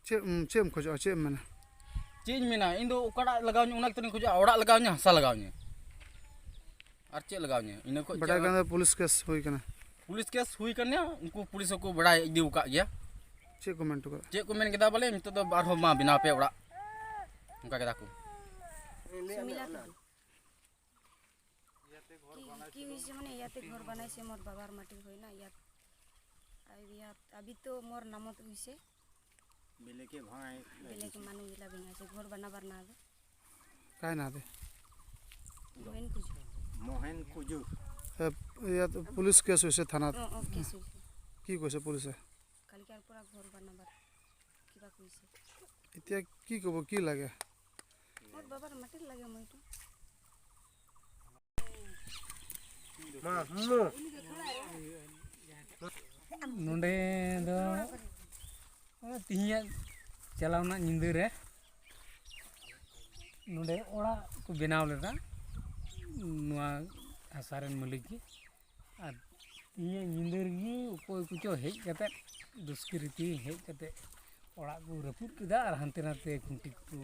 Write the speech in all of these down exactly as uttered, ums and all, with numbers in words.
ᱪᱮᱫ ᱮᱢ, ᱪᱮᱫ ᱮᱢ ᱠᱷᱚᱡᱚᱜᱼᱟ, ᱪᱮᱫ ᱮᱢ ᱢᱮᱱᱟ? ᱪᱮᱫ ᱤᱧ ᱢᱮᱱᱟ, ᱤᱧ ᱫᱚ ᱚᱠᱟᱴᱟᱜ ᱞᱟᱜᱟᱣ ᱤᱧᱟ ᱚᱱᱟ ᱜᱮᱛᱚᱧ ᱠᱷᱚᱡᱚᱜᱼᱟ, ᱚᱲᱟᱜ ᱞᱟᱜᱟᱣ ᱤᱧᱟ, ᱦᱟᱥᱟ ᱞᱟᱜᱟᱣ ᱤᱧᱟ, ᱟᱨ ᱪᱮᱫ ᱞᱟᱜᱟᱣ ᱤᱧᱟ? ᱤᱱᱟᱹ ᱠᱷᱚᱡ ᱵᱟᱰᱟᱭ ᱪᱮᱫ ᱠᱟᱱ ᱫᱚ ᱯᱩᱞᱤᱥ ᱠᱮᱥ ᱦᱩᱭ ᱠᱟᱱᱟ᱾ ᱯᱩᱞᱤᱥ ᱠᱮᱥ ᱦᱩᱭ ᱠᱟᱱᱟ, ᱩᱱᱠᱩ ᱯᱩᱞᱤᱥ ᱦᱚᱸᱠᱚ ᱵᱟᱲᱟᱭ ᱤᱫᱤ ᱟᱠᱟᱫ ᱜᱮᱭᱟ᱾ ᱪᱮᱫ ᱠᱚ ᱢᱮᱱ ᱦᱚᱴᱚ ᱠᱟᱜᱼᱟ? ᱪᱮᱫ ᱠᱚ ᱢᱮᱱ ᱠᱮᱫᱟ ᱵᱚᱞᱮ, ᱱᱤᱛᱚᱜ ᱫᱚ ᱟᱨᱦᱚᱸ ᱢᱟ ᱵᱮᱱᱟᱣ ᱯᱮ ᱚᱲᱟᱜ, ᱚᱱᱠᱟ ᱠᱮᱫᱟ ᱠᱚ᱾ সুমিলা টুডু। কি, কি হৈছে মানে, ইয়াতে ঘৰ বনাইছে, মোৰ বাবাৰ মাটি হয় না ইয়াত। আৰু ইয়াত আবিতো মোৰ নামত হৈছে। বেলেগে ভঙাই বেলেগে মানুহবিলাক ভঙাইছে, ঘৰ বনাবাৰ না দে। काय नाव आहे? মহেন কুজুৰ। মহেন কুজুৰ। এ, ইয়াত পুলিচ কেছ হৈছে থানাত। অ, অ, কেছ হৈছে। কি কৈছে পুলিচে? কালিকাৰ পৰা ঘৰ বনাবাৰ কিবা কৈছে। এতিয়া কি ক'ব, কি লাগে? মোৰ বাবাৰ মাটিত লাগে মই এইটো। ᱱᱚᱰᱮ ᱫᱚ ᱛᱮᱦᱮᱧᱟᱜ ᱪᱟᱞᱟᱣᱱᱟ ᱧᱤᱫᱟᱹ ᱨᱮ ᱱᱚᱰᱮ ᱚᱲᱟᱜ ᱠᱚ ᱵᱮᱱᱟᱣ ᱞᱮᱫᱟ ᱱᱚᱣᱟ ᱦᱟᱥᱟ ᱨᱮᱱ ᱢᱟᱹᱞᱤᱠ ᱜᱮ᱾ ᱟᱨ ᱛᱮᱦᱮᱧᱟᱜ ᱧᱤᱫᱟᱹ ᱨᱮᱜᱮ ᱚᱠᱚᱭ ᱠᱚᱪᱚ ᱦᱮᱡ ᱠᱟᱛᱮᱫ, ᱫᱩᱥᱠᱨᱤᱛᱤ ᱦᱮᱡ ᱠᱟᱛᱮᱫ ᱚᱲᱟᱜ ᱠᱚ ᱨᱟᱹᱯᱩᱫ ᱠᱮᱫᱟ ᱟᱨ ᱦᱟᱱᱛᱮ ᱱᱟᱛᱮ ᱠᱷᱩᱱᱴᱤ ᱠᱚ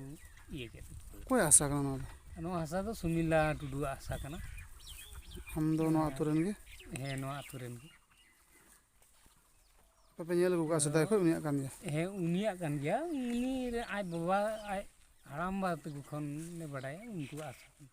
ᱤᱭᱟᱹ ᱠᱮᱫ᱾ ᱚᱠᱚᱭᱟᱜ ᱦᱟᱥᱟ ᱠᱟᱱᱟ ᱱᱚᱣᱟ ᱫᱚ? ᱱᱚᱣᱟ ᱦᱟᱥᱟ ᱫᱚ ᱥᱩᱢᱤᱞᱟ ᱴᱩᱰᱩᱣᱟᱜ ᱦᱟᱥᱟ ᱠᱟᱱᱟ᱾ ᱟᱢ ᱫᱚ ᱱᱚᱣᱟ ᱟᱹᱛᱩ ᱨᱮᱱ ᱜᱮ? ᱦᱮᱸ, ᱱᱚᱣᱟ ᱟᱹᱛᱩ ᱨᱮᱱ ᱜᱮ᱾ ᱵᱟᱯᱮ ᱧᱮᱞ ᱟᱹᱜᱩ ᱠᱟᱜᱼᱟ ᱥᱮᱫᱟᱭ ᱠᱷᱚᱱ ᱩᱱᱤᱭᱟᱜ ᱠᱟᱱ ᱜᱮᱭᱟ? ᱦᱮᱸ, ᱩᱱᱤᱭᱟᱜ ᱠᱟᱱ ᱜᱮᱭᱟ᱾ ᱩᱱᱤ ᱨᱮ ᱟᱡ ᱵᱟᱵᱟ, ᱟᱡ ᱦᱟᱲᱟᱢᱵᱟ ᱛᱟᱠᱚ ᱠᱷᱚᱱ ᱞᱮ ᱵᱟᱰᱟᱭᱟ, ᱩᱱᱠᱩᱣᱟᱜ ᱦᱟᱥᱟ ᱠᱟᱱᱟ᱾